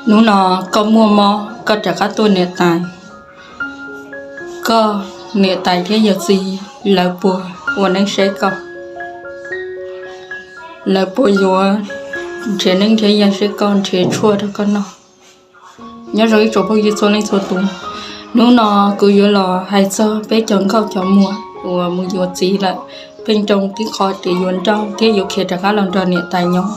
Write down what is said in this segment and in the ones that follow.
Hnub no koj muaj mob koj rov qab tuaj niam tais, koj niam tais thiab yawm txiv lawv puas ua neeb saib koj? Lawv puas yuav nrhiav neeb nrhiav yaig saib koj, nrhiav tshuaj rau koj noj? Nyob zoo ib tsoom phooj ywg txhua leej txhua tus, hnub no kuv yuav los hais txog peb cov nkauj cov muam uas mus yuav txiv lawm, pheej nroo tib qho tias yuav nrauj thiab yuav khiav rov qab los nrog niam tais nyob.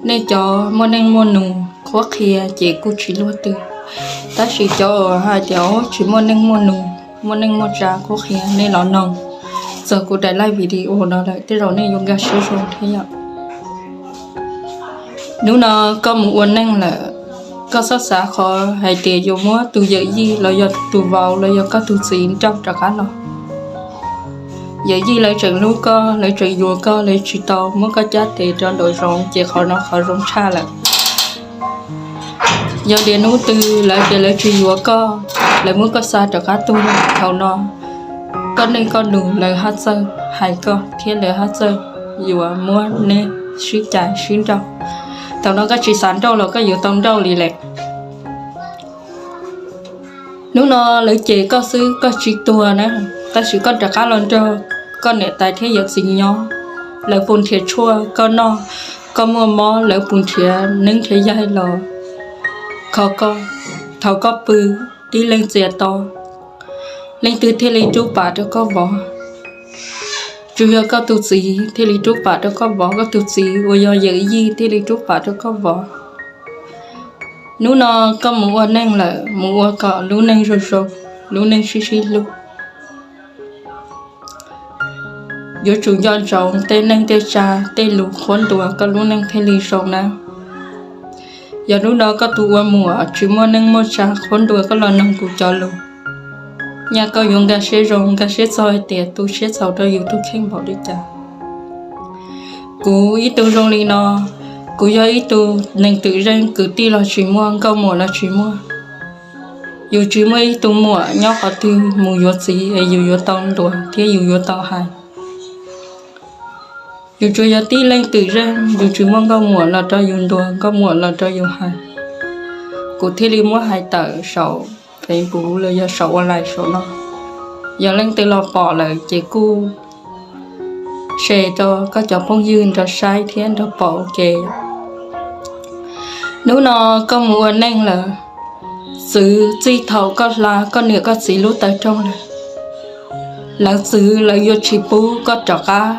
Nej cov muaj neej muaj nus qhuab qhia ces kuj tsis luaj twg, tab sis cov uas hais tias tsis muaj neej muaj nus, muaj neej muaj tsa qhuab qhia, nej los noog txog kuv daim live video no lawm tej zaum nej yuav nkag siab zoo thiab yom. Hnub no koj mus ua neej lawm, koj txhob xav qhov hais tias yuav muab tus yawm yij los yog tus vauv los yog koj tus txiv nrauj rov qab los. Yawm yij lawv tseem hlub koj, lawv tseem yuav koj, lawv tsis tau muab koj cab tes rau nraum zoov ces qhov no qhov zoo tshaj lawm. Yog tias hnub twg lawv tias lawv tsis yuav koj, lawv muab koj xa rov qab tuaj, thaum no koj neej koj nus lawv haj txawj hais koj thiab lawv haj txawj yuav muab neb sib cais sib nrauj. Thaum no koj tsis xav nrauj los koj yuav tau nrauj li lawm. Hnub no lawv cem koj xwb koj tsis tuag na, tab sis koj rov qab los nrog koj niam tais thiab yawm txiv nyob, lawv puas nrhiav tshuaj koj noj? Koj muaj mob lawv puas nrhiav neeb nrhiav yaig los kho koj? Thaum koj pw, tib leeg txias to, leej twg thiaj li rub pam rau koj vov? Tsuas yog koj tus txiv thiaj li rub pam rau koj vov, koj tus txiv uas yog yawm yij thiaj li rub pam rau koj vov. Hnub no koj mus ua neej lawm, mus ua kom lub neej zoo zoo, lub neej sib sib hlub. Yuav tsum nco ntsoov tej neej tej tsa, tej lus qhuab ntuas koj lub neej thiaj li zoo nawb. Yog hnub no koj tus ua muam tsis muaj neej muaj tsa qhuab ntuas koj los noog kuv cov lus, nyaj koj yuav nkag siab zoo nkag siab txog hais tias tu siab txhaum rau yus tus kheej npaum li cas. Kuv ib tug zoo li no, kuv yog ib tug neeg twm zeej, kwv tij los tsis muaj, nkauj muam los tsis muaj. Yus tsis muaj ib tug muam nyob qhov twg mus yuav txiv es yus yuav tau ntuas thiab yus yuav tau hais. Yus tsuas yog tib leej twm zeej, yus tsis muaj nkauj muam los rau yus ntuas, nkauj muam los rau yus hais. Kuv thiaj li muab hais tawm saum Facebook los yog saum online saum no. Yog leej twg los pom lawm ces kuj share rau koj cov phooj ywg nrog saib thiab nrog pom ua ke. Hnub no koj mus ua neej lawm, txwv txij thaum koj hla koj niam koj txiv lub taw rooj lawm, lawv txwv lawv yuav tsis pub koj rov qab.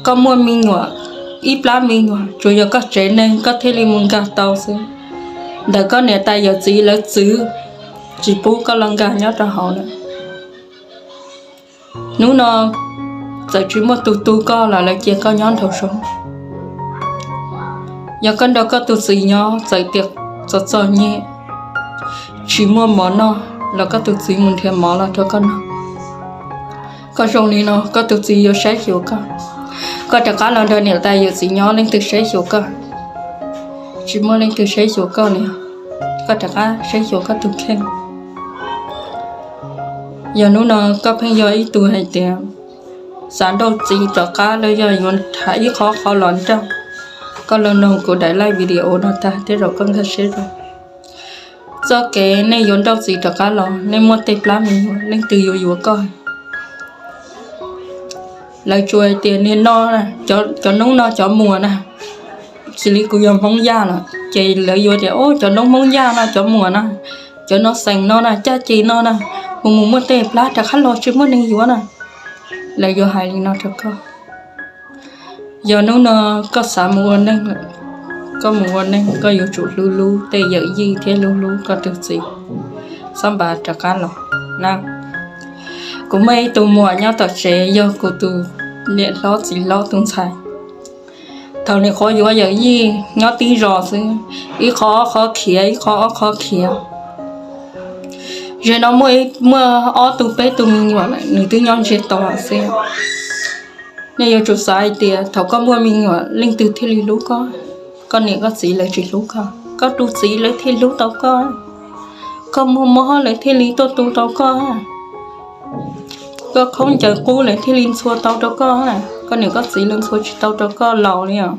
Koj muaj me nyuam, ib plab me nyuam, tsuas yog koj tsev neeg koj thiaj li mus nkag tau xwb. Ntawm koj niam tais yawm txiv lawv txwv tsis pub koj los nkag nyob rau hauv lawm. Hnub no txawm tsis muaj tus tu koj los lawv cia koj nyob nraum zoov. Yog koj nrog koj tus txiv nyob txawm tias txom txom nyem, tsis muaj mov noj los koj tus txiv mus nrhiav mov los rau koj noj. Koj zoo li no koj tus txiv yuav saib xyuas koj. Koj rov qab los nrog niam tais yawm txiv nyob leej twg saib xyuas koj? Tsis muaj leej twg saib xyuas koj li. Koj rov qab saib xyuas koj tus kheej. Yog hnub no koj pheej yog ib tug hais tias xav nrauj txiv rov qab los yog yuav tham ib qho qhov los nrauj, koj los noog kuv daim live video no tag tej zaum koj nkag siab zoo. Txoj kev nej yuav nrauj txiv rov qab los nej muaj tej plab me nyuam, leej twg yuav yuav koj? Lawv tsuas hais tias niag no, cov noob no cov muam na, xws li kuv yog Hmoob Yaj lawm ces lawv yuav tias, o, cov noob Hmoob Yaj no cov muam na, cov no xeem no na, caj ces no na, mus mus muaj tej plab rov qab los tsis muaj neeg yuav na. Lawv yuav hais li no rau koj. Yog hnub no koj xav mus ua neej, koj mus ua neej koj yuav tsum hlub hlub tej yawm yij thiab hlub hlub koj tus txiv, txhob npaj rov qab los na. Kuv muaj ib tug muam nyob tom tsev yog kuv tus niam hlob txiv hlob tus ntxhais. Thaum nws qhuav yuav yawm yij nyob tib zos xwb, ib qho ob qho khiav, ib qho ob qho khiav. Ze no muaj muaj ob tug peb tug me nyuam lawm, nws twb nyob ntsiag to xwb. Nej yuav tsum xav hais tias thaum koj muaj me nyuam leej twg thiaj li hlub koj? Koj niam koj txiv lawv tsis hlub koj, koj tus txiv lawv thiaj hlub tau koj. Koj muaj mob lawv thiaj li tuaj tu tau koj. Koj khaub ncaws qub lawv thiaj li ntxhua tau rau koj. Koj niam koj txiv lawv ntxhua tsis tau rau koj laus li os.